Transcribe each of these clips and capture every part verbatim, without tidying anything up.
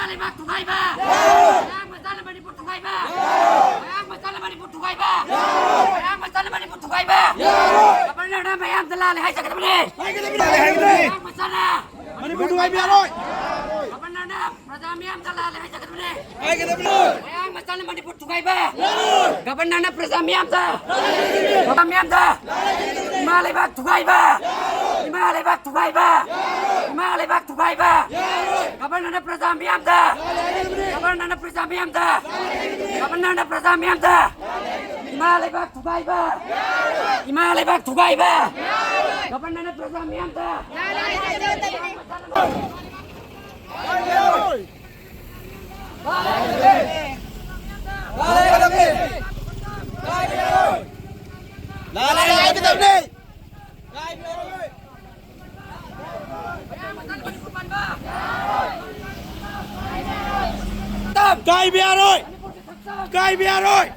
ꯂꯩꯕꯥꯛ ꯊꯨꯒꯥꯏꯕ! ꯃꯌꯥꯡ ꯃꯆꯥꯅ ꯃꯅꯤꯄꯨꯔ ꯊꯨꯒꯥꯏꯕ! ꯃꯌꯥꯡ ꯃꯆꯥꯅ ꯃꯅꯤꯄꯨꯔ ꯊꯨꯒꯥꯏꯕ! ꯃꯌꯥꯡ ꯃꯆꯥꯅ ꯃꯅꯤꯄꯨꯔ ꯊꯨꯒꯥꯏꯕ! ꯒꯕꯔꯅꯔꯅ ꯃꯌꯥꯝꯗ ꯂꯥꯜꯂꯦ ꯍꯥꯏꯖꯒꯗꯕꯅꯤ! ꯍꯥꯏꯒꯗꯕꯅꯤ! ꯃꯌꯥꯡ ꯃꯆꯥꯅ ꯃꯅꯤꯄꯨꯔ ꯊꯨꯒꯥꯏꯕ ꯌꯥꯔꯣꯏ! ꯒꯕꯔꯅꯔꯅ ꯄ꯭ꯔꯖꯥ ꯃꯤꯌꯥꯝꯗ ꯂꯥꯜꯂꯦ ꯍꯥꯏꯖꯒꯗꯕꯅꯤ! ꯍꯥꯏꯒꯗꯕꯅꯤ! ꯃꯌꯥꯡ ꯃꯆꯥꯅ ꯃꯅꯤꯄꯨꯔ ꯊꯨꯒꯥꯏꯕ! ꯒꯕꯔꯅꯔꯅ ꯄ꯭ꯔꯖꯥ ꯃꯤꯌꯥꯝꯗ! ꯄ꯭ꯔꯖꯥ ꯃꯤꯌꯥꯝꯗ! ꯏꯃꯥ ꯂꯩꯕꯥꯛ ꯊꯨꯒꯥꯏꯕ! ꯏꯃꯥ ꯂꯩꯕꯥꯛ ꯊꯨꯒꯥꯏꯕ! ꯏꯃꯥ ꯂꯩꯕꯥꯛ ꯊꯨꯒꯥꯏꯕ! ꯒꯕꯔꯅꯔꯅ ꯄ꯭ꯔꯖꯥ ꯃꯤꯌꯥꯝꯗ! ꯒꯕꯔꯅꯔꯅ ꯄ꯭ꯔꯖꯥ ꯃꯤꯌꯥꯝꯗ! ꯒꯕꯔꯅꯔꯅ ꯄ꯭ꯔꯖꯥ ꯃꯤꯌꯥꯝꯗ! ꯏꯃꯥ ꯂꯩꯕꯥꯛ ꯊꯨꯒꯥꯏꯕ! ꯏꯃꯥ ꯂꯩꯕꯥꯛ ꯊꯨꯒꯥꯏꯕ! ꯒꯕꯔꯅꯔꯅ ꯄ꯭ꯔꯖꯥ ꯃꯤꯌꯥꯝꯗ! ꯂꯥꯜꯂꯦ ꯍꯥꯏꯒꯗꯕꯅꯤ! ꯀꯥꯏꯕ ꯌꯥꯔꯣꯏ! ꯀꯥꯏꯕ ꯌꯥꯔꯣꯏ!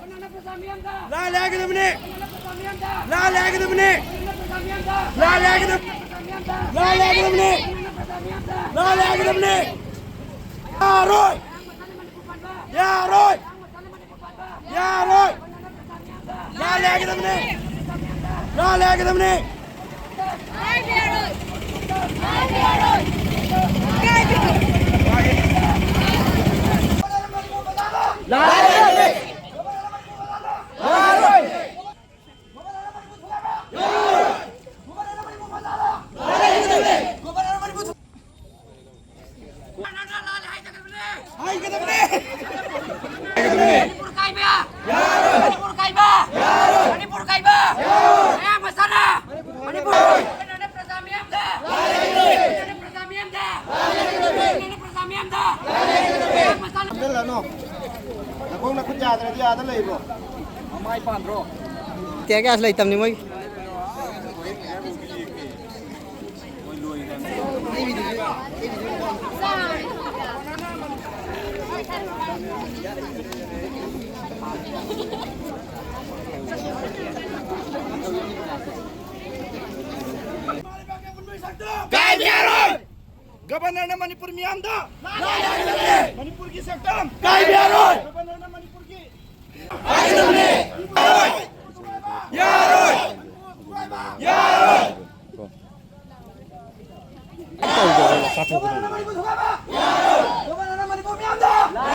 ꯂꯥꯜꯂꯦ ꯍꯥꯏꯒꯗꯕꯅꯤ! ꯂꯥꯜꯂꯦ ꯍꯥꯏꯒꯗꯕꯅꯤ! ꯂꯥꯜꯂꯦ ꯍꯥꯏꯒꯗꯕꯅꯤ! ꯂꯥꯜꯂꯦ ꯍꯥꯏꯒꯗꯕꯅꯤ! ꯂꯥꯜꯂꯦ ꯍꯥꯏꯒꯗꯕꯅꯤ! ꯌꯥꯔꯣꯏ! ꯌꯥꯔꯣꯏ! ꯌꯥꯔꯣꯏ! ꯂꯥꯜꯂꯦ ꯍꯥꯏꯒꯗꯕꯅꯤ! ꯂꯥꯜꯂꯦ ꯍꯥꯏꯒꯗꯕꯅꯤ! ꯍꯥꯏꯒꯗꯕꯅꯦ! ꯃꯅꯤꯄꯨꯔ ꯀꯥꯏꯕ! ꯃꯅꯤꯄꯨꯔ ꯀꯥꯏꯕ! ꯃꯅꯤꯄꯨꯔ ꯀꯥꯏꯕ! ꯃꯌꯥꯝ ꯃꯆꯥꯅ! ꯃꯅꯤꯄꯨꯔ! ꯄ꯭ꯔꯖꯥ ꯃꯤꯌꯥꯝꯗ! ꯄ꯭ꯔꯖꯥ ꯃꯤꯌꯥꯝꯗ! ꯄ꯭ꯔꯖꯥ ꯃꯤꯌꯥꯝꯗ! ꯃꯌꯥꯝ ꯃꯆꯥꯅ! ꯅꯝꯖꯜꯂꯅꯨ꯫ ꯅꯈꯣꯡ ꯅꯈꯨꯠ ꯌꯥꯗ꯭ꯔꯗꯤ ꯑꯥꯗ ꯂꯩꯈ꯭ꯔꯣ꯫ ꯃꯃꯥꯏ ꯄꯥꯟꯗ꯭ꯔꯣ? ꯇꯤꯌꯔ ꯒ꯭ꯌꯥꯁ ꯂꯩꯇꯕꯅꯤ ꯃꯣꯏꯒꯤ꯫ ꯀꯥꯏꯕ ꯌꯥꯔꯣꯏ! ꯒꯕꯔꯅꯔꯅ ꯃꯅꯤꯄꯨꯔ ꯃꯤꯌꯥꯝꯗ ꯃꯅꯤꯄꯨꯔꯒꯤ ꯁꯛꯇꯝ ꯀꯥꯏꯕ ꯌꯥꯔꯣꯏ꯫ ꯒꯕꯔꯅꯔꯅ ꯃꯅꯤꯄꯨꯔꯒꯤ